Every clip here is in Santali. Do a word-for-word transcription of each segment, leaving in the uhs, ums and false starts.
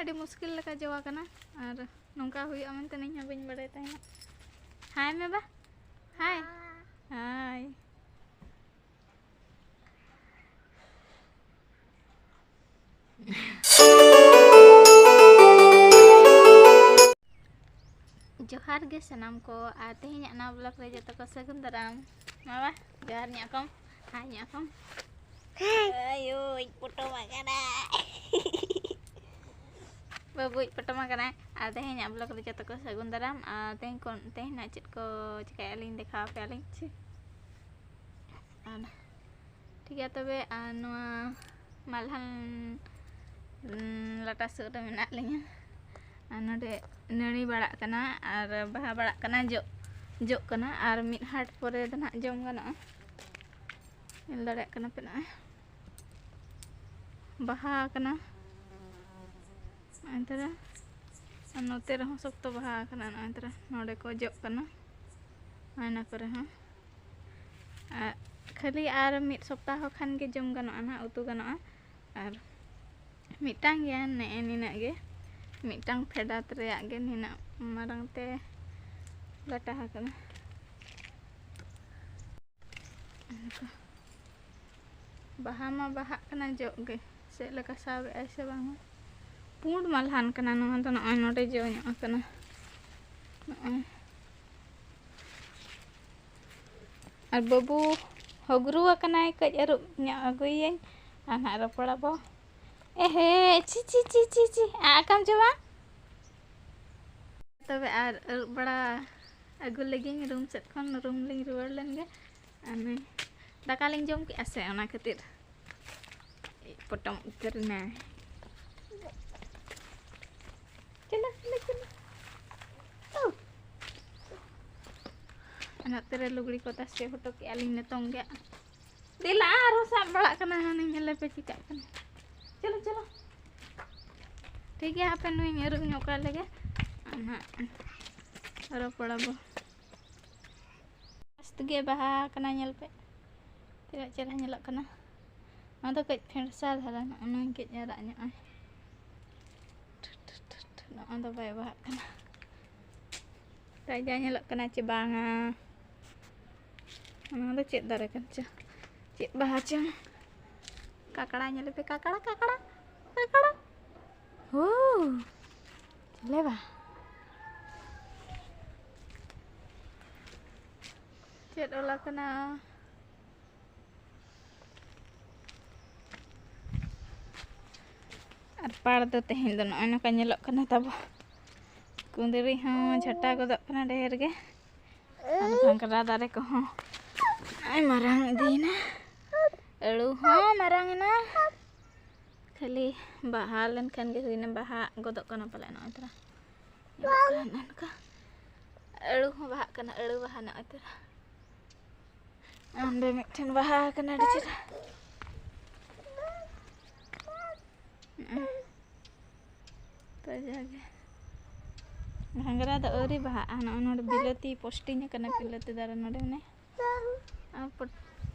ᱟᱹᱰᱤ ᱢᱩᱥᱠᱤᱞ ᱞᱮᱠᱟ ᱡᱚ ᱟᱠᱟᱱᱟ, ᱟᱨ ᱱᱚᱝᱠᱟ ᱦᱩᱭᱩᱜᱼᱟ ᱢᱮᱱᱛᱮ ᱤᱧ ᱦᱚᱸ ᱵᱟᱹᱧ ᱵᱟᱲᱟᱭ ᱛᱟᱦᱮᱱᱟ᱾ ᱦᱟᱭ ᱢᱮ ᱵᱟ, ᱦᱟᱭ᱾ ᱦᱟᱭ᱾ ᱡᱚᱦᱟᱨ ᱜᱮ ᱥᱟᱱᱟᱢ ᱠᱚ, ᱟᱨ ᱛᱮᱦᱮᱧᱟᱜ ᱱᱟᱣᱟ vlog ᱨᱮ ᱡᱚᱛᱚ ᱠᱚ ᱥᱟᱹᱜᱩᱱ ᱫᱟᱨᱟᱢ᱾ ᱢᱟ ᱵᱟ, ᱡᱚᱦᱟᱨ ᱧᱚᱜ ᱠᱚᱢ, ᱦᱟᱭ ᱧᱚᱜ ᱠᱚᱢ᱾ ᱦᱟᱭ᱾ ᱟᱭᱳᱭ, ᱯᱚᱴᱚᱢ ᱟᱠᱟᱱᱟᱭ᱾ ᱵᱟᱹᱵᱩᱭ ᱯᱚᱴᱚᱢ ᱟᱠᱟᱱᱟᱭ᱾ ᱟᱨ ᱛᱮᱦᱮᱧᱟᱜ vlog ᱨᱮ ᱡᱚᱛᱚ ᱠᱚ ᱥᱟᱹᱜᱩᱱ ᱫᱟᱨᱟᱢ᱾ ᱟᱨ ᱛᱮᱦᱮᱧ ᱠᱚ, ᱛᱮᱦᱮᱧ ᱱᱟᱜ ᱪᱮᱫ ᱠᱚ ᱪᱤᱠᱟᱹᱭᱟ ᱞᱤᱧ ᱫᱮᱠᱷᱟᱣ ᱟᱯᱮᱭᱟ ᱞᱤᱧ᱾ ᱟᱨ ᱴᱷᱤᱠ ᱜᱮᱭᱟ ᱛᱚᱵᱮ, ᱟᱨ ᱱᱚᱣᱟ ᱢᱟᱞᱦᱟᱱ, ᱩᱸ, ᱞᱟᱴᱟ ᱥᱩᱨ ᱨᱮ ᱢᱮᱱᱟᱜ ᱞᱤᱧᱟ᱾ ᱟᱨ ᱱᱚᱰᱮ ᱱᱟᱹᱲᱤ ᱵᱟᱲᱟᱜ ᱠᱟᱱᱟ ᱟᱨ ᱵᱟᱦᱟ ᱵᱟᱲᱟᱜ ᱠᱟᱱᱟ, ᱡᱚᱜ, ᱡᱚᱜ ᱠᱟᱱᱟ᱾ ᱟᱨ ᱢᱤᱫ ᱦᱟᱴ ᱯᱚᱨᱮ ᱫᱚ ᱱᱟᱦᱟᱜ ᱡᱚᱢ ᱜᱟᱱᱚᱜᱼᱟ᱾ ᱧᱮᱞ ᱫᱟᱲᱮᱭᱟᱜ ᱠᱟᱱᱟ ᱯᱮ ᱱᱚᱜᱼᱚᱭ᱾ ᱵᱟᱦᱟ ᱟᱠᱟᱱᱟ᱾ ᱱᱚᱜᱼᱚᱭ ᱛᱟᱨᱟ᱾ ᱟᱨ ᱱᱚᱛᱮ ᱨᱮᱦᱚᱸ ᱥᱚᱠᱛᱚ ᱵᱟᱦᱟ ᱟᱠᱟᱱᱟ᱾ ᱱᱚᱜᱼᱚᱭ ᱛᱟᱨᱟ᱾ ᱱᱚᱰᱮ ᱠᱚ ᱡᱚᱜ ᱠᱟᱱᱟ᱾ ᱟᱭᱱᱟ ᱠᱚᱨᱮ ᱦᱚᱸ᱾ ᱟᱨ ᱠᱷᱟᱹᱞᱤ ᱟᱨ ᱢᱤᱫ ᱥᱚᱯᱛᱟᱦᱚ ᱠᱷᱟᱱ ᱜᱮ ᱡᱚᱢ ᱜᱟᱱᱚᱜᱼᱟ ᱱᱟᱦᱟᱜ, ᱩᱛᱩ ᱜᱟᱱᱚᱜᱼᱟ᱾ ᱟᱨ ᱢᱤᱫᱴᱟᱝ ᱜᱮᱭᱟ, ᱱᱮᱜᱼᱮ ᱱᱤᱱᱟᱹᱜ ᱜᱮ᱾ ᱢᱤᱫᱴᱟᱝ ᱯᱷᱮᱰᱟᱛ ᱨᱮᱭᱟᱜ ᱜᱮ ᱱᱤᱱᱟᱹᱜ ᱢᱟᱨᱟᱝ ᱛᱮ ᱞᱟᱴᱟ ᱟᱠᱟᱱᱟ᱾ ᱵᱟᱦᱟ ᱢᱟ ᱵᱟᱦᱟᱜ ᱠᱟᱱᱟ, ᱡᱚᱜ ᱜᱮ ᱪᱮᱫ ᱞᱮᱠᱟ ᱥᱟᱵᱮᱜᱼᱟᱭ ᱥᱮ ᱵᱟᱝᱟ᱾ ᱯᱩᱸᱰ ᱢᱟᱞᱦᱟᱱ ᱠᱟᱱᱟ ᱱᱚᱣᱟ ᱫᱚ, ᱱᱚᱜᱼᱚᱭ ᱱᱚᱰᱮ ᱡᱚ ᱧᱚᱜ ᱟᱠᱟᱱᱟ᱾ ᱱᱚᱜᱼᱚᱭ᱾ ᱟᱨ ᱵᱟᱹᱵᱩ ᱦᱚᱜᱽᱨᱩ ᱟᱠᱟᱱᱟᱭ, ᱠᱟᱹᱡ ᱟᱹᱨᱩᱵ ᱧᱚᱜ ᱟᱹᱜᱩᱭᱟᱹᱧ ᱟᱨ ᱱᱟᱦᱟᱜ ᱨᱚᱯᱚᱲ ᱟᱵᱚ᱾ ᱮᱦᱮ, ᱪᱤ, ᱪᱤ, ᱪᱤ, ᱪᱤ, ᱪᱤ᱾ ᱟᱜ ᱟᱠᱟᱢ ᱪᱮ ᱵᱟᱝ? ᱛᱚᱵᱮ ᱟᱨ ᱟᱹᱨᱩᱵ ᱵᱟᱲᱟ ᱟᱹᱜᱩ ᱞᱟᱹᱜᱤᱫ ᱨᱩᱢ ᱥᱮᱫ ᱠᱷᱚᱱ, ᱨᱩᱢ ᱞᱤᱧ ᱨᱩᱣᱟᱹᱲ ᱞᱮᱱ ᱜᱮ᱾ ᱟᱨ ᱱᱩᱭ ᱫᱟᱠᱟ ᱞᱤᱧ ᱡᱚᱢ ᱠᱮᱜᱼᱟ ᱥᱮ, ᱚᱱᱟ ᱠᱷᱟᱹᱛᱤᱨ ᱯᱚᱴᱚᱢ ᱩᱛᱟᱹᱨ ᱮᱱᱟᱭ᱾ ᱪᱚᱞᱚ, ᱪᱚᱞᱚ, ᱪᱚᱞᱚ᱾ ᱚᱱᱟᱛᱮ ᱨᱮ ᱞᱩᱜᱽᱲᱤ ᱠᱚ ᱛᱟᱥᱮ ᱦᱚᱴᱚ ᱠᱮᱜᱼᱟ ᱞᱤᱧ ᱱᱤᱛᱚᱝ ᱜᱮ᱾ ᱫᱮᱞᱟ, ᱟᱨᱦᱚᱸ ᱥᱟᱵ ᱵᱟᱲᱟᱜ ᱠᱟᱱᱟ, ᱦᱟᱱᱮ ᱧᱮᱞᱮ ᱯᱮ ᱪᱤᱠᱟᱹᱜ ᱠᱟᱱᱟ᱾ ᱪᱚᱞᱚ, ᱪᱚᱞᱚ᱾ ᱴᱷᱤᱠ ᱜᱮᱭᱟ, ᱦᱟᱯᱮ ᱱᱩᱭᱤᱧ ᱟᱹᱨᱩᱵ ᱧᱚᱜ ᱠᱟᱭ ᱞᱮᱜᱮ᱾ ᱟᱨ ᱱᱟᱦᱟᱜ ᱨᱚᱯᱚᱲ ᱟᱵᱚ᱾ ᱢᱚᱡᱽ ᱛᱮᱜᱮ ᱵᱟᱦᱟ ᱠᱟᱱᱟ, ᱧᱮᱞ ᱯᱮ ᱛᱤᱱᱟᱹᱜ ᱪᱮᱦᱨᱟ ᱧᱮᱞᱚᱜ ᱠᱟᱱᱟ᱾ ᱱᱚᱣᱟ ᱫᱚ ᱠᱟᱹᱡ ᱯᱷᱮᱸᱲᱥᱟ ᱫᱷᱟᱨᱟ, ᱱᱚᱜᱼᱚ ᱱᱚᱣᱟ ᱠᱟᱹᱡ ᱟᱨᱟᱜ ᱧᱚᱜᱼᱟ᱾ ᱟᱫᱚ ᱵᱟᱭ ᱵᱟᱦᱟᱜ ᱠᱟᱱᱟ᱾ ᱛᱟᱭ ᱡᱟ ᱧᱮᱞᱚᱜ ᱠᱟᱱᱟ ᱪᱮ ᱵᱟᱝᱟ? ᱚᱱᱟ ᱫᱚ ᱪᱮᱫ ᱫᱟᱨᱮ ᱠᱟᱱ ᱪᱚ? ᱪᱮᱫ ᱵᱟᱦᱟ ᱪᱚᱝ? ᱠᱟᱠᱲᱟ ᱧᱮᱞᱮ ᱯᱮ, ᱠᱟᱠᱲᱟ, ᱠᱟᱠᱲᱟ, ᱠᱟᱠᱲᱟ᱾ ᱦᱳ, ᱪᱮᱞᱮ ᱵᱟ? ᱪᱮᱫ ᱚᱞ ᱟᱠᱟᱱᱟ? ᱟᱨ ᱯᱟᱲ ᱫᱚ ᱛᱮᱦᱮᱧ ᱫᱚ ᱱᱚᱜᱼᱚᱭ ᱱᱚᱝᱠᱟ ᱧᱮᱞᱚᱜ ᱠᱟᱱᱟ ᱛᱟᱵᱚ᱾ ᱠᱩᱸᱫᱽᱨᱤ ᱦᱚᱸ ᱡᱷᱟᱴᱟ ᱜᱚᱫᱚᱜ ᱠᱟᱱᱟ ᱰᱷᱮᱨ ᱜᱮ᱾ ᱟᱨ ᱜᱷᱟᱸᱜᱽᱨᱟ ᱫᱟᱨᱮ ᱠᱚᱦᱚᱸ ᱱᱚᱜᱼᱚᱭ ᱢᱟᱨᱟᱝ ᱤᱫᱤᱭᱮᱱᱟ᱾ ᱟᱹᱲᱩ ᱦᱚᱸ ᱢᱟᱨᱟᱝ ᱮᱱᱟ᱾ ᱠᱷᱟᱹᱞᱤ ᱵᱟᱦᱟ ᱞᱮᱱᱠᱷᱟᱱ ᱜᱮ ᱦᱩᱭᱱᱟ᱾ ᱵᱟᱦᱟ ᱜᱚᱫᱚᱜ ᱠᱟᱱᱟ ᱯᱟᱞᱮ ᱱᱚᱜᱼᱚᱭ ᱛᱷᱚᱲᱟ᱾ ᱧᱮᱞᱚᱜ ᱠᱟᱱᱟ ᱱᱚᱝᱠᱟ᱾ ᱟᱹᱲᱩ ᱦᱚᱸ ᱵᱟᱦᱟᱜ ᱠᱟᱱᱟ, ᱟᱹᱲᱩ ᱵᱟᱦᱟ ᱱᱚᱜᱼᱚᱭ ᱛᱷᱚᱲᱟ᱾ ᱚᱸᱰᱮ ᱢᱤᱫᱴᱷᱮᱱ ᱵᱟᱦᱟ ᱟᱠᱟᱱᱟ ᱟᱹᱰᱤ ᱪᱮᱦᱨᱟ᱾ ᱛᱚ ᱡᱟᱜᱮ ᱜᱷᱟᱸᱜᱽᱨᱟ ᱫᱚ ᱟᱹᱣᱨᱤ ᱵᱟᱦᱟᱜᱼᱟ᱾ ᱱᱚᱜᱼᱚᱭ ᱱᱚᱰᱮ ᱵᱤᱞᱟᱹᱛᱤ posting ᱟᱠᱟᱱᱟ, ᱵᱤᱞᱟᱹᱛᱤ ᱫᱟᱨᱮ ᱱᱚᱰᱮ ᱢᱮᱱᱟᱭᱟ᱾ ᱟᱨ ᱯᱚᱴ-,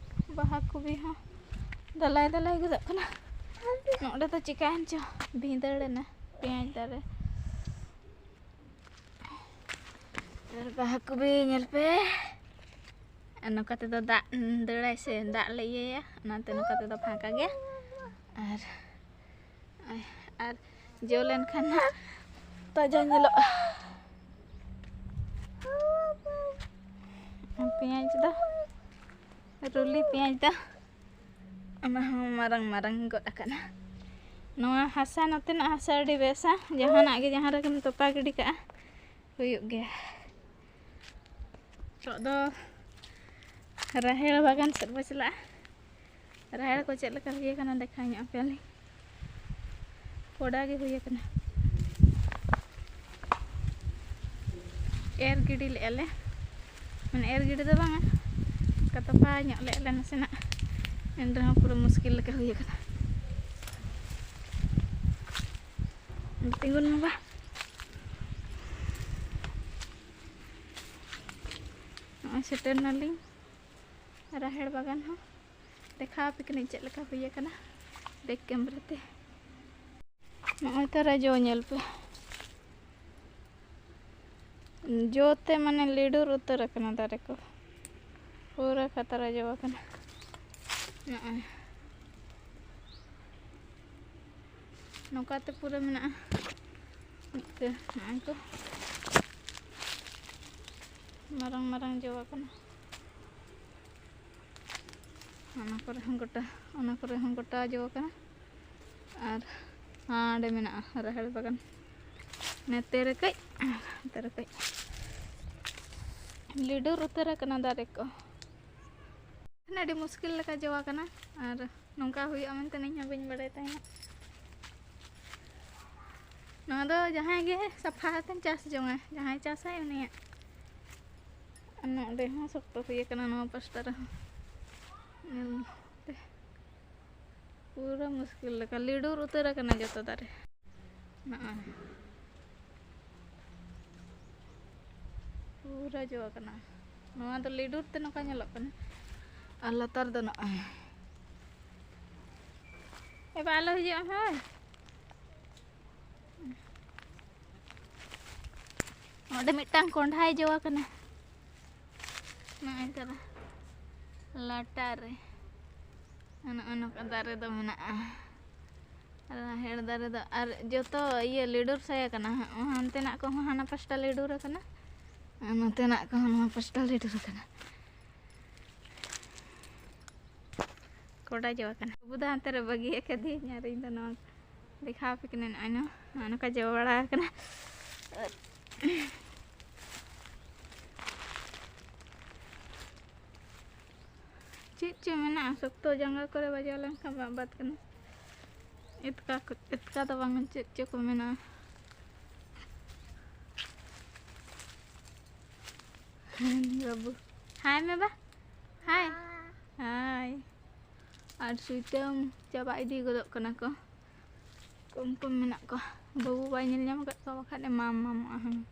ᱵᱟᱦᱟ ᱠᱚᱵᱤ ᱦᱚᱸ ᱫᱟᱞᱟᱭ ᱫᱟᱞᱟᱭ ᱜᱚᱫᱚᱜ ᱠᱟᱱᱟ᱾ ᱱᱚᱰᱮ ᱫᱚ ᱪᱤᱠᱟᱹᱭᱮᱱ ᱪᱚ, ᱵᱷᱤᱸᱫᱟᱹᱲ ᱮᱱᱟ ᱯᱮᱸᱭᱟᱡᱽ ᱫᱟᱨᱮ᱾ ᱟᱨ ᱵᱟᱦᱟ ᱠᱚᱵᱤ ᱧᱮᱞ ᱯᱮ᱾ ᱟᱨ ᱱᱚᱝᱠᱟ ᱛᱮᱫᱚ ᱫᱟᱜ ᱫᱟᱹᱲᱟᱭ ᱥᱮ, ᱫᱟᱜ ᱞᱮ ᱤᱭᱟᱹᱭᱟ, ᱚᱱᱟᱛᱮ ᱱᱚᱝᱠᱟ ᱛᱮᱫᱚ ᱯᱷᱟᱸᱠᱟ ᱜᱮᱭᱟ᱾ ᱟᱨ, ᱟᱨ ᱡᱚ ᱞᱮᱱᱠᱷᱟᱱ ᱦᱟᱸᱜ ᱛᱟᱡᱟ ᱧᱮᱞᱚᱜᱼᱟ᱾ ᱯᱮᱸᱭᱟᱡᱽ ᱫᱚ, ᱨᱩᱞᱤ ᱯᱮᱸᱭᱟᱡᱽ ᱫᱚ ᱚᱱᱟ ᱦᱚᱸ ᱢᱟᱨᱟᱝ ᱢᱟᱨᱟᱝ ᱜᱚᱫ ᱟᱠᱟᱱᱟ᱾ ᱱᱚᱣᱟ ᱦᱟᱥᱟ, ᱱᱚᱛᱮᱱᱟᱜ ᱦᱟᱥᱟ ᱟᱹᱰᱤ ᱵᱮᱥᱟ, ᱡᱟᱦᱟᱱᱟᱜ ᱜᱮ ᱡᱟᱦᱟᱸ ᱨᱮᱜᱮᱢ ᱛᱚᱯᱟ ᱜᱤᱰᱤ ᱠᱟᱜᱼᱟ, ᱦᱩᱭᱩᱜ ᱜᱮᱭᱟ᱾ ᱱᱤᱛᱚᱜ ᱫᱚ ᱨᱟᱦᱮᱲ ᱵᱟᱜᱟᱱ ᱥᱮᱫ ᱵᱚ ᱪᱟᱞᱟᱜᱼᱟ᱾ ᱨᱟᱦᱮᱲ ᱠᱚ ᱪᱮᱫ ᱞᱮᱠᱟ ᱦᱩᱭ ᱟᱠᱟᱱᱟ ᱫᱮᱠᱷᱟᱣ ᱧᱚᱜ ᱟᱯᱮᱭᱟᱞᱤᱧ᱾ ᱠᱚᱰᱟ ᱜᱮ ᱦᱩᱭ ᱟᱠᱟᱱᱟ᱾ ᱮᱨ ᱜᱤᱰᱤ ᱞᱮᱫᱼᱟ ᱞᱮ, ᱢᱟᱱᱮ ᱮᱨ ᱜᱤᱰᱤ ᱫᱚ ᱵᱟᱝᱟ, ᱚᱱᱠᱟ ᱛᱚᱯᱟ ᱧᱚᱜ ᱞᱮᱫᱼᱟ ᱞᱮ ᱱᱟᱥᱮᱱᱟᱜ, ᱮᱱ ᱨᱮᱦᱚᱸ ᱯᱩᱨᱟᱹ ᱢᱩᱥᱠᱤᱞ ᱞᱮᱠᱟ ᱦᱩᱭ ᱟᱠᱟᱱᱟ᱾ ᱛᱤᱸᱜᱩᱱ ᱢᱮ ᱵᱟ᱾ ᱱᱚᱜᱼᱚᱭ ᱥᱮᱴᱮᱨ ᱱᱟᱞᱤᱧ ᱨᱟᱦᱮᱲ ᱵᱟᱜᱟᱱ ᱦᱚᱸ᱾ ᱫᱮᱠᱷᱟᱣ ᱟᱯᱮ ᱠᱟᱹᱱᱟᱹᱧ ᱪᱮᱫ ᱞᱮᱠᱟ ᱦᱩᱭ ᱟᱠᱟᱱᱟ back camera ᱛᱮ᱾ ᱱᱚᱜᱼᱚᱭ ᱛᱟᱨᱟ ᱡᱚ ᱧᱮᱞ ᱯᱮ᱾ ᱡᱚ ᱛᱮ ᱢᱟᱱᱮ ᱞᱤᱰᱩᱨ ᱩᱛᱟᱹᱨ ᱟᱠᱟᱱᱟ ᱫᱟᱨᱮ ᱠᱚ, ᱯᱩᱨᱟᱹ ᱠᱷᱟᱛᱨᱟ ᱡᱚ ᱟᱠᱟᱱᱟ᱾ ᱱᱚᱜᱼᱚᱭ ᱱᱚᱝᱠᱟᱛᱮ ᱯᱩᱨᱟᱹ ᱢᱮᱱᱟᱜᱼᱟ᱾ ᱢᱤᱫᱴᱮᱱ ᱱᱚᱜᱼᱚᱭ ᱠᱚ ᱢᱟᱨᱟᱝ ᱢᱟᱨᱟᱝ ᱡᱚ ᱟᱠᱟᱱᱟ᱾ ᱚᱱᱟ ᱠᱚᱨᱮ ᱦᱚᱸ ᱜᱚᱴᱟ, ᱚᱱᱟ ᱠᱚᱨᱮ ᱦᱚᱸ ᱜᱚᱴᱟ ᱡᱚ ᱟᱠᱟᱱᱟ᱾ ᱟᱨ ᱦᱟᱸᱰᱮ ᱢᱮᱱᱟᱜᱼᱟ ᱨᱟᱦᱮᱲ ᱵᱟᱜᱟᱱ᱾ ᱱᱚᱛᱮ ᱨᱮ ᱠᱟᱹᱡ, ᱱᱚᱛᱮ ᱨᱮ ᱠᱟᱹᱡ ᱞᱤᱰᱩᱨ ᱩᱛᱟᱹᱨ ᱟᱠᱟᱱᱟ ᱫᱟᱨᱮ ᱠᱚ᱾ ᱟᱹᱰᱤ ᱢᱩᱥᱠᱤᱞ ᱞᱮᱠᱟ ᱡᱚ ᱟᱠᱟᱱᱟ᱾ ᱟᱨ ᱱᱚᱝᱠᱟ ᱦᱩᱭᱩᱜᱼᱟ ᱢᱮᱱᱛᱮ ᱤᱧ ᱦᱚᱸ ᱵᱟᱹᱧ ᱵᱟᱲᱟᱭ ᱛᱟᱦᱮᱱᱟ᱾ ᱱᱚᱣᱟ ᱫᱚ ᱡᱟᱦᱟᱸᱭ ᱜᱮ ᱥᱟᱯᱷᱟ ᱠᱟᱛᱮᱢ ᱪᱟᱥ ᱡᱚᱝᱟ, ᱡᱟᱦᱟᱸᱭ ᱪᱟᱥᱟᱭ ᱩᱱᱤᱭᱟᱜ᱾ ᱟᱨ ᱱᱚᱰᱮ ᱦᱚᱸ ᱥᱚᱠᱛᱚ ᱦᱩᱭ ᱟᱠᱟᱱᱟ ᱱᱚᱣᱟ ᱯᱟᱥᱴᱟ ᱨᱮᱦᱚᱸ᱾ ᱧᱮᱞ ᱯᱮ, ᱯᱩᱨᱟᱹ ᱢᱩᱥᱠᱤᱞ ᱞᱮᱠᱟ ᱞᱤᱰᱩᱨ ᱩᱛᱟᱹᱨ ᱟᱠᱟᱱᱟ ᱡᱚᱛᱚ ᱫᱟᱨᱮ᱾ ᱱᱚᱜᱼᱚᱭ ᱯᱩᱨᱟᱹ ᱡᱚ ᱟᱠᱟᱱᱟ᱾ ᱱᱚᱣᱟ ᱫᱚ ᱞᱤᱰᱩᱨ ᱛᱮ ᱱᱚᱝᱠᱟ ᱧᱮᱞᱚᱜ ᱠᱟᱱᱟ᱾ ᱟᱨ ᱞᱟᱛᱟᱨ ᱫᱚ ᱱᱚᱜᱼᱚᱭ, ᱮ ᱵᱟ, ᱟᱞᱚ ᱦᱤᱡᱩᱜ ᱟᱢ, ᱦᱳᱭ᱾ ᱚᱸᱰᱮ ᱢᱤᱫᱴᱟᱝ ᱠᱚᱸᱰᱷᱟᱭ ᱡᱚ ᱟᱠᱟᱱᱟ᱾ ᱱᱚᱜᱼᱚᱭ ᱛᱟᱨᱟ ᱞᱟᱴᱟ ᱨᱮ ᱱᱚᱜᱼᱚ ᱱᱚᱝᱠᱟ ᱫᱟᱨᱮ ᱫᱚ ᱢᱮᱱᱟᱜᱼᱟ᱾ ᱨᱟᱦᱮᱲ ᱫᱟᱨᱮ ᱫᱚ ᱟᱨ ᱡᱚᱛᱚ ᱤᱭᱟᱹ ᱞᱤᱰᱩᱨ ᱥᱟᱭ ᱟᱠᱟᱱᱟ᱾ ᱦᱟᱱᱛᱮᱱᱟᱜ ᱠᱚᱦᱚᱸ ᱦᱟᱱᱟ ᱯᱟᱥᱴᱟ ᱞᱤᱰᱩᱨ ᱟᱠᱟᱱᱟ, ᱟᱨ ᱱᱚᱛᱮᱱᱟᱜ ᱠᱚᱦᱚᱸ ᱱᱚᱣᱟ ᱯᱟᱥᱴᱟ ᱞᱤᱰᱩᱨ ᱟᱠᱟᱱᱟ᱾ ᱠᱚᱰᱟ ᱡᱚ ᱟᱠᱟᱱᱟ᱾ ᱵᱟᱹᱵᱩ ᱫᱚ ᱦᱟᱱᱛᱮ ᱨᱮ ᱵᱟᱹᱜᱤ ᱟᱠᱟᱫᱤᱧ ᱟᱨ ᱤᱧ ᱫᱚ ᱱᱚᱣᱟ ᱫᱮᱠᱷᱟᱣ ᱟᱯᱮ ᱠᱟᱹᱱᱟᱹᱧ᱾ ᱱᱚᱜᱼᱚᱭ ᱱᱚ-, ᱱᱚᱜᱼᱚ ᱱᱚᱝᱠᱟ ᱡᱚ ᱵᱟᱲᱟ ᱟᱠᱟᱱᱟ᱾ ᱪᱮᱫ ᱪᱚ ᱢᱮᱱᱟᱜᱼᱟ, ᱥᱚᱠᱛᱚ ᱡᱟᱸᱜᱟ ᱠᱚᱨᱮ ᱵᱟᱡᱟᱣ ᱞᱮᱱᱠᱷᱟᱱ ᱵᱟᱫ ᱠᱟᱱᱟ᱾ ᱮᱛᱠᱟ ᱠᱚ, ᱮᱛᱠᱟ ᱫᱚ ᱵᱟᱝ, ᱪᱮᱫ ᱪᱚ ᱠᱚ ᱢᱮᱱᱟᱜᱼᱟ᱾ ᱦᱮᱸ, ᱵᱟᱹᱵᱩ᱾ ᱦᱟᱭ ᱢᱮ ᱵᱟ᱾ ᱦᱟᱭ᱾ ᱦᱟᱭ᱾ ᱟᱨ ᱥᱩᱭᱛᱟᱹᱢ ᱪᱟᱵᱟ ᱤᱫᱤ ᱜᱚᱫᱚᱜ ᱠᱟᱱᱟ ᱠᱚ᱾ ᱠᱚᱢ ᱠᱚᱢ ᱢᱮᱱᱟᱜ ᱠᱚᱣᱟ᱾ ᱵᱟᱹᱵᱩ ᱵᱟᱭ ᱧᱮᱞ ᱧᱟᱢ ᱟᱠᱟᱫ ᱠᱚᱣᱟ, ᱵᱟᱠᱷᱟᱱ ᱮᱢᱟᱢ ᱢᱟᱢᱚᱜᱼᱟ ᱦᱩᱱᱟᱹᱝ᱾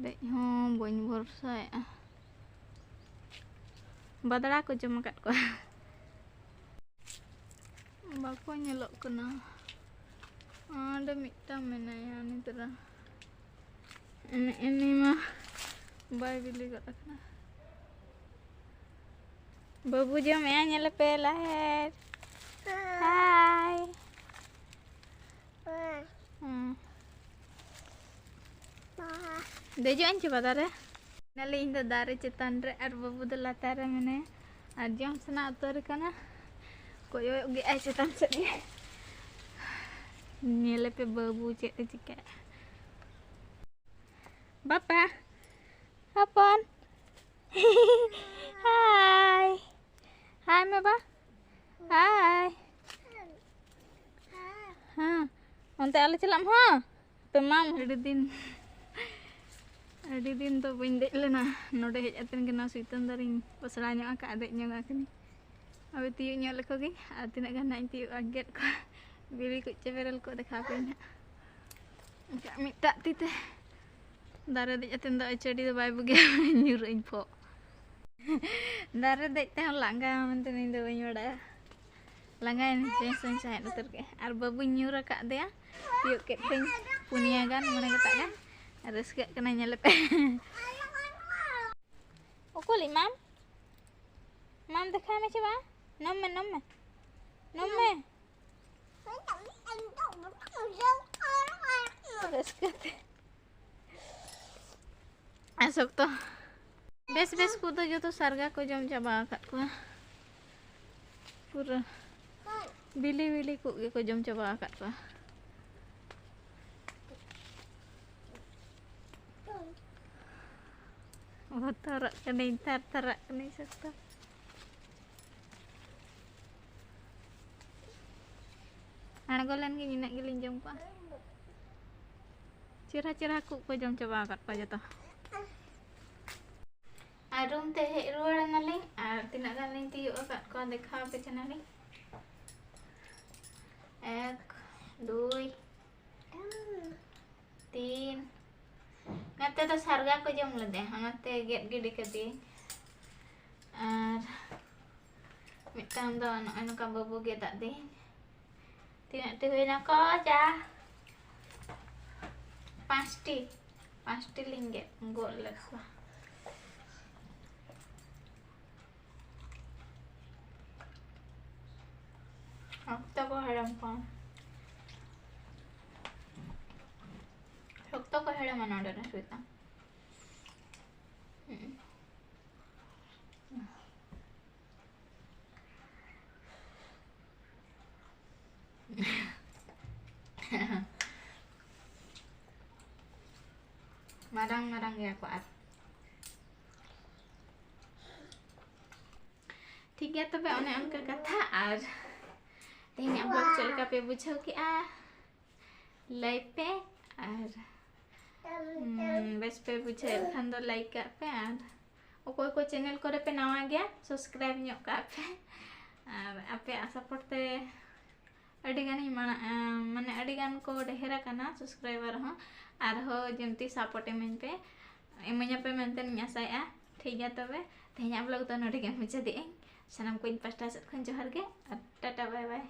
ᱫᱮᱡ ᱦᱚᱸ ᱵᱟᱹᱧ ᱵᱷᱚᱨᱥᱟᱭᱮᱜᱼᱟ᱾ ᱵᱟᱫᱲᱟ ᱠᱚ ᱡᱚᱢ ᱟᱠᱟᱫ ᱠᱚᱣᱟ᱾ ᱵᱟᱠᱚ ᱧᱮᱞᱚᱜ ᱠᱟᱱᱟ᱾ ᱚᱸᱰᱮ ᱢᱤᱫᱴᱟᱝ ᱢᱮᱱᱟᱭᱟ, ᱩᱱᱤ ᱛᱚᱨᱟ᱾ ᱮᱱᱮ ᱮᱱᱮ ᱢᱟ ᱵᱟᱭ ᱵᱤᱞᱤ ᱜᱚᱫ ᱟᱠᱟᱱᱟ᱾ ᱵᱟᱹᱵᱩ ᱡᱚᱢᱮᱜᱼᱟ, ᱧᱮᱞᱮᱯᱮ ᱞᱟᱦᱮᱨ᱾ ᱦᱟᱭ᱾ ᱦᱩᱸ᱾ ᱫᱮᱡᱚᱜ ᱟᱹᱧ ᱪᱮ ᱵᱟ ᱫᱟᱨᱮ? ᱱᱟᱞᱮ ᱤᱧ ᱫᱚ ᱫᱟᱨᱮ ᱪᱮᱛᱟᱱ ᱨᱮ ᱟᱨ ᱵᱟᱹᱵᱩ ᱫᱚ ᱞᱟᱛᱟᱨ ᱨᱮ ᱢᱮᱱᱟᱭᱟ᱾ ᱟᱨ ᱡᱚᱢ ᱥᱟᱱᱟ ᱩᱛᱟᱹᱨ ᱠᱟᱱᱟ᱾ ᱠᱚᱭᱚᱜ ᱜᱮ ᱟᱭ ᱪᱮᱛᱟᱱ ᱥᱮᱫ ᱜᱮ᱾ ᱧᱮᱞᱮᱯᱮ ᱵᱟᱹᱵᱩ ᱪᱮᱫ ᱮ ᱪᱤᱠᱟᱹᱭᱟ᱾ ᱵᱟᱯᱟ, ᱦᱚᱯᱚᱱ᱾ ᱦᱟᱭ᱾ ᱦᱟᱭ ᱢᱮ ᱵᱟ᱾ ᱦᱟᱭ᱾ ᱦᱮᱸ᱾ ᱚᱱᱛᱮ ᱟᱞᱮ ᱪᱟᱞᱟᱜ ᱢᱟ᱾ ᱯᱮ ᱢᱟᱢ᱾ ᱟᱹᱰᱤ ᱫᱤᱱ, ᱟᱹᱰᱤ ᱫᱤᱱ ᱫᱚ ᱵᱟᱹᱧ ᱫᱮᱡ ᱞᱮᱱᱟ᱾ ᱱᱚᱰᱮ ᱦᱮᱡ ᱠᱟᱛᱮ ᱜᱮ ᱱᱚᱣᱟ ᱥᱩᱭᱛᱟᱹᱢ ᱫᱟᱨᱮᱧ ᱯᱚᱥᱲᱟ ᱧᱚᱜ ᱟᱠᱟᱫᱼᱟ, ᱫᱮᱡ ᱧᱚᱜ ᱟᱠᱟᱱᱟᱹᱧ᱾ ᱟᱫᱚ ᱛᱤᱭᱳᱜ ᱧᱚᱜ ᱞᱮᱠᱚ ᱜᱤᱧ, ᱟᱨ ᱛᱤᱱᱟᱹᱜ ᱜᱟᱱ ᱦᱟᱸᱜ ᱤᱧ ᱛᱤᱭᱳᱜᱼᱟ, ᱜᱮᱫ ᱠᱚᱣᱟ᱾ ᱵᱤᱞᱤ ᱠᱚ ᱪᱮ ᱵᱮᱨᱮᱞ ᱠᱚ ᱫᱮᱠᱷᱟᱣ ᱟᱯᱮᱭᱟᱹᱧ ᱦᱟᱸᱜ᱾ ᱮᱱᱠᱷᱟᱱ ᱢᱤᱫᱴᱟᱜ ᱛᱤ ᱛᱮ ᱫᱟᱨᱮ ᱫᱮᱡ ᱠᱟᱛᱮ ᱫᱚ ᱟᱹᱪᱟᱹᱲᱤ ᱫᱚ ᱵᱟᱭ ᱵᱩᱜᱤᱭᱟ, ᱧᱩᱨᱩᱜ ᱟᱹᱧ ᱯᱷᱚᱜ᱾ ᱫᱟᱨᱮ ᱫᱮᱡ ᱛᱮᱦᱚᱸ ᱞᱟᱸᱜᱟ ᱢᱮᱱᱛᱮ ᱤᱧ ᱫᱚ ᱵᱟᱹᱧ ᱵᱟᱲᱟᱭᱟ᱾ ᱞᱟᱸᱜᱟᱭᱮᱱᱟᱹᱧ, ᱪᱮᱸᱥ ᱦᱚᱸᱧ ᱥᱟᱦᱮᱫ ᱩᱛᱟᱹᱨ ᱠᱮᱫᱼᱟ᱾ ᱟᱨ ᱵᱟᱹᱵᱩᱧ ᱧᱩᱨ ᱟᱠᱟᱫ ᱫᱮᱭᱟ, ᱛᱤᱭᱳᱜ ᱠᱮᱫ ᱠᱚᱣᱟᱧ ᱯᱩᱱᱭᱟ ᱜᱟᱱ, ᱢᱚᱬᱮ ᱜᱚᱴᱟᱜ ᱜᱟᱱ᱾ ᱨᱟᱹᱥᱠᱟᱹᱜ ᱠᱟᱱᱟᱭ, ᱧᱮᱞᱮᱯᱮ᱾ ᱩᱠᱩᱞᱤᱡ ᱢᱟᱢ? ᱢᱟᱢ ᱫᱮᱠᱷᱟᱭ ᱢᱮ ᱪᱮ ᱵᱟᱝ? ᱱᱚᱢ ᱢᱮ, ᱱᱚᱢ ᱢᱮ, ᱱᱚᱢ ᱢᱮ᱾ ᱨᱟᱹᱥᱠᱟᱹ ᱛᱮ᱾ ᱟᱨ ᱥᱚᱠᱛᱚ᱾ ᱵᱮᱥ ᱵᱮᱥ ᱠᱚᱫᱚ ᱡᱚᱛᱚ ᱥᱟᱨᱜᱟ ᱠᱚ ᱡᱚᱢ ᱪᱟᱵᱟ ᱟᱠᱟᱫ ᱠᱚᱣᱟ᱾ ᱯᱩᱨᱟᱹ ᱵᱤᱞᱤ ᱵᱤᱞᱤ ᱠᱚᱜ ᱜᱮᱠᱚ ᱡᱚᱢ ᱪᱟᱵᱟ ᱟᱠᱟᱫ ᱠᱚᱣᱟ᱾ ᱵᱚᱛᱚᱨᱚᱜ ᱠᱟᱹᱱᱟᱹᱧ, ᱛᱷᱟᱨ ᱛᱷᱟᱨᱟᱜ ᱠᱟᱹᱱᱟᱹᱧ ᱥᱚᱠᱛᱚ᱾ ᱟᱬᱜᱚ ᱞᱮᱱ ᱜᱤᱧ, ᱤᱱᱟᱹᱜ ᱜᱮᱞᱤᱧ ᱡᱚᱢ ᱠᱚᱣᱟ᱾ ᱪᱮᱨᱦᱟ ᱪᱮᱨᱦᱟ ᱠᱚᱜ ᱠᱚ ᱡᱚᱢ ᱪᱟᱵᱟ ᱟᱠᱟᱫ ᱠᱚᱣᱟ ᱡᱚᱛᱚ᱾ ᱟᱨ ᱨᱩᱢ ᱛᱮ ᱦᱮᱡ ᱨᱩᱣᱟᱹᱲ ᱮᱱᱟᱞᱤᱧ, ᱟᱨ ᱛᱤᱱᱟᱹᱜ ᱜᱟᱱ ᱞᱤᱧ ᱛᱤᱭᱳᱜ ᱟᱠᱟᱫ ᱠᱚᱣᱟ ᱫᱮᱠᱷᱟᱣ ᱟᱯᱮ ᱠᱟᱱᱟᱞᱤᱧ᱾ ᱮᱠ, ᱫᱩᱭ, ᱛᱤᱱ᱾ ᱱᱚᱛᱮ ᱫᱚ ᱥᱟᱨᱜᱟ ᱠᱚ ᱡᱚᱢ ᱞᱮᱫᱮ, ᱚᱱᱟᱛᱮ ᱜᱮᱫ ᱜᱤᱰᱤ ᱠᱟᱫᱮᱭᱟᱹᱧ᱾ ᱟᱨ ᱢᱤᱫᱴᱟᱝ ᱫᱚ ᱱᱚᱜᱼᱚᱭ ᱱᱚᱝᱠᱟ ᱵᱟᱹᱵᱩ ᱜᱮᱫᱟᱜ ᱫᱤᱧ᱾ ᱛᱤᱱᱟᱹᱜ ᱴᱤ ᱦᱩᱭᱱᱟ ᱠᱚ? ᱪᱟ ᱯᱟᱸᱪᱴᱤ᱾ ᱯᱟᱸᱪᱴᱤ ᱞᱤᱧ ᱜᱮᱫ ᱜᱚᱫ ᱞᱮᱫ ᱠᱚᱣᱟ᱾ ᱚᱠᱛᱚ ᱠᱚ ᱦᱮᱲᱮᱢ ᱠᱚᱣᱟ᱾ ᱚᱠᱛᱚ ᱠᱚ ᱦᱮᱲᱮᱢᱟ ᱱᱚᱰᱮ ᱨᱮ ᱥᱩᱭᱛᱟ᱾ ᱦᱩᱸ᱾ ᱢᱟᱨᱟᱝ ᱢᱟᱨᱟᱝ ᱜᱮᱭᱟ ᱠᱚ᱾ ᱟᱨ ᱴᱷᱤᱠ ᱜᱮᱭᱟ, ᱛᱚᱵᱮ ᱚᱱᱮ ᱚᱱᱠᱟ ᱠᱟᱛᱷᱟ᱾ ᱟᱨ ᱛᱮᱦᱮᱧᱟᱜ vlog ᱪᱮᱫ ᱞᱮᱠᱟ ᱯᱮ ᱵᱩᱡᱷᱟᱹᱣ ᱠᱮᱜᱼᱟ, ᱞᱟᱹᱭ ᱯᱮ᱾ ᱟᱨ ᱩᱢ, ᱵᱮᱥ ᱯᱮ ᱵᱩᱡᱷᱟᱹᱣᱮᱫ ᱠᱷᱟᱱ ᱫᱚ like ᱠᱟᱜ ᱯᱮ᱾ ᱟᱨ ᱚᱠᱚᱭ ᱠᱚ channel ᱠᱚᱨᱮ ᱯᱮ ᱱᱟᱣᱟ ᱜᱮᱭᱟ, subscribe ᱧᱚᱜ ᱠᱟᱜ ᱯᱮ᱾ ᱟᱨ ᱟᱯᱮᱭᱟᱜ support ᱛᱮ ᱟᱹᱰᱤ ᱜᱟᱱᱤᱧ ᱢᱟᱲᱟᱝ, ᱟᱸ, ᱢᱟᱱᱮ ᱟᱹᱰᱤ ᱜᱟᱱ ᱠᱚ ᱰᱷᱮᱨ ᱟᱠᱟᱱᱟ subscriber ᱦᱚᱸ᱾ ᱟᱨᱦᱚᱸ ᱡᱮᱢᱛᱤ support ᱤᱢᱟᱹᱧ ᱯᱮ, ᱤᱢᱟᱹᱧ ᱟᱯᱮ ᱢᱮᱱᱛᱮ ᱤᱧ ᱟᱥᱟᱭᱮᱫᱼᱟ᱾ ᱴᱷᱤᱠ ᱜᱮᱭᱟ, ᱛᱚᱵᱮ ᱛᱮᱦᱮᱧᱟᱜ vlog ᱫᱚ ᱱᱚᱰᱮ ᱜᱮ ᱢᱩᱪᱟᱹᱫᱮᱜ ᱟᱹᱧ᱾ ᱥᱟᱱᱟᱢ ᱠᱚ ᱤᱧ ᱯᱟᱥᱴᱟ ᱥᱮᱫ ᱠᱷᱚᱱ ᱡᱚᱦᱟᱨ ᱜᱮ ᱟᱨ ᱴᱟᱴᱟ ᱵᱟᱭ ᱵᱟᱭ᱾